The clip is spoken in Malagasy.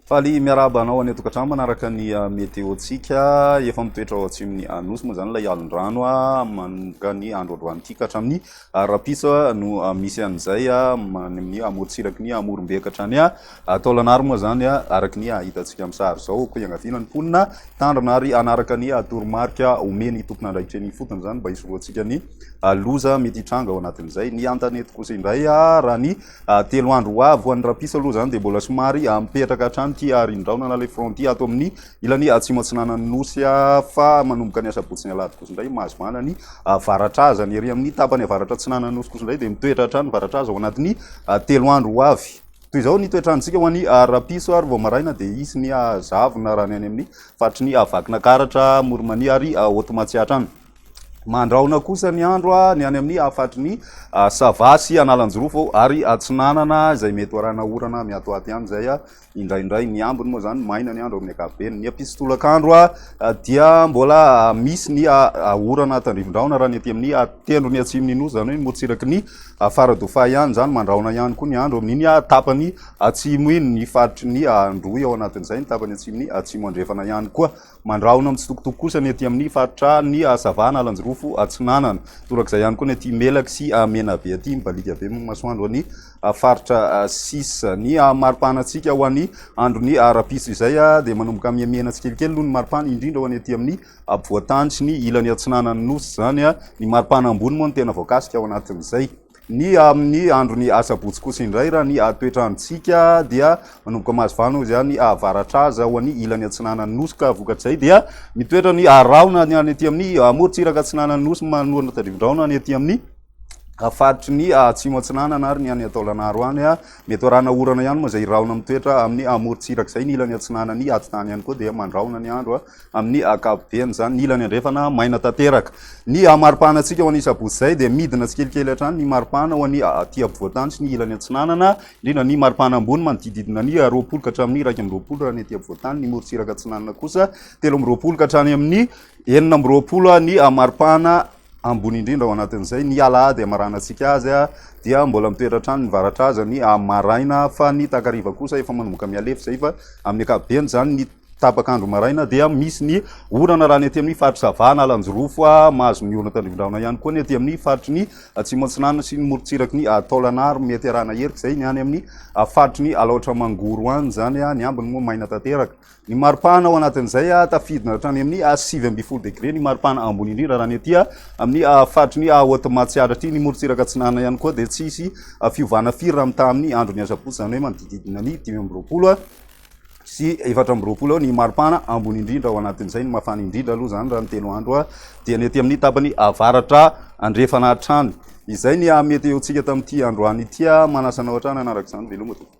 Faly miarahaba anao any an-tokantrano manaraka ny météo-ntsika. Efa mitoetra ao atsimon'ny Nosy moa izany ilay alon-drano manomboka ny andro androany ity ka hatramin'ny rahampitso no misy an'izay any amin'ny amorontsiraky ny Morombe ka hatrany Taolagnaro moa izany araka ny hitantsika amin'ny sary izao. Koa iangaviana ny mponina hitandrina ary hanaraka ny toromarika omen'ny tompon'andraikitra eny ifotony izany mba hisorohantsika ny loza mety hitranga ao anatin'izay. Ny an-tanety kosa indray raha ny 3 andro ho avy ho an'ny rahampitso aloha izany dia mbola somary mipetraka hatrany ity arindràona na ilay front ity ato amin'ny ilany atsimo atsinanan'ny nosy fa manomboka ny asabotsy ny alahady kosa indray mahazo vahana ny varatraza. Ny ery amin'ny tapany avaratra atsinanan'ny nosy kosa indray dia mitoetra hatrany varatraza ao anatin'ny 3 andro ho avy. Toy izao ny toetr'androntsika ho an'ny rahampitso ary vao maraina dia hisy ny zavona raha ny any amin'ny faritry ny Vakinankaratra, Moromania ary Haute Matsiatra any. Mandrahona kosa ny andro ny any amin'ny faritry ny Sava sy Analanjirofo ary Atsinanana izay mety ho arahina orana miatoato ihany izay indraindray. Ny ambiny moa izany maina ny andro amin'ny ankapobeny. Ny ampitso tolakandro dia mbola misy ny orana tandrifin-drahona raha ny aty amin'ny tendrony atsimon'ny Nosy, izany hoe ny morontsiraky ny Faradofay ihany izany. Mandrahona ihany koa ny andro amin'iny tapany atsimo iny, ny faritry ny Androy ao anatin'izay, ny tapany atsimon'ny Atsimo Andrefana ihany koa. Mandrahona mitsitokotoko kosa ny aty amin'ny faritra ny Sava Analanjirofo Atsinanana. Torak'izay ihany koa ny aty Melaky sy Menabe aty mibaliaka be moa masoandro any faritra sisa. Ny maripanantsika ho an'ny andron'ny rahampitso izay dia manomboka mihamihena tsikelikely aloha ny maripana, indrindra ho an'ny aty amin'ny afovoan-tany sy ny ilany atsinanan'ny nosy izany. Ny maripana ambony moa no tena voakasika ao anatin'izay. Ny amin'ny andron'ny asabotsy kosa indray raha ny toetr'androntsika dia manomboka mahazo vahana hoy izany avaratraza ho an'ny ilany atsinanan'ny nosy ka vokatr'izay dia mitoetra ny rahona ny any aty amin'ny morontsiraka atsinanan'ny nosy manorina tandrifin-drahona any aty amin'ny faritry ny atsimo atsinanana ary ny any Taolagnaro any. Mety ho arahana orana ihany moa izay rahona mitoetra amin'ny morontsiraka izay. Ny ilany atsinanan'ny atitany ihany koa dia mandrahona ny andro amin'ny ankapobeny izany. Ny ilany andrefana maina tanteraka. Ny maripana antsika ho an'ny sabotsy izay dia midina tsikelikely hatrany ny maripana ho an'ny aty ampovoantany sy ny ilany atsinanana, indrindra ny maripana ambony manodidididina ny 20 ka hatramin'ny 21 raha ny aty ampovoantany, ny morontsiraka atsinanana kosa 23 ka hatrany amin'ny 26 ny maripana ambony indrindra ao anatin'izay. Ny alahady hamaranantsika azy dia mbola mitoetra hatrany ny varatraza ny maraina fa ny takariva kosa efa manomboka mihalefy izay fa amin'ny ankapobeny izany ny Tapak'andro maraina dia misy ny orana raha ny aty amin'ny faritry Sava, Analanjirofo, mahazo ny orana tandrivindrahona ihany koa ny aty amin'ny faritry ny Atsimo Atsinanana sy ny morontsiraky ny Taolagnaro. Mety arahana herika izay ny any amin'ny faritry ny Alaotra Mangoro any izany, ny ambiny moa maina tanteraka. Ny maripana ao anatin'izay tafidina hatrany amin'ny 19 degré ny maripana ambony indrindra raha ny aty amin'ny faritry ny Haute Matsiatra aty. Ny morontsiraka atsinanana ihany koa dia tsy hisy fiovana firy raha mitaha amin'ny andron'ny asabotsy, izany hoe manodididina ny 25 sy 24 eo ny maripana ambony indrindra ao anatin'izay. Ny mafana indrindra aloha izany raha ny 3 andro dia ny aty amin'ny tapany avaratra andrefana hatrany. Izay ny météo-ntsika tamin'ity androany ity. Manasa anao hatrany hanaraka izany. Veloma tompoko.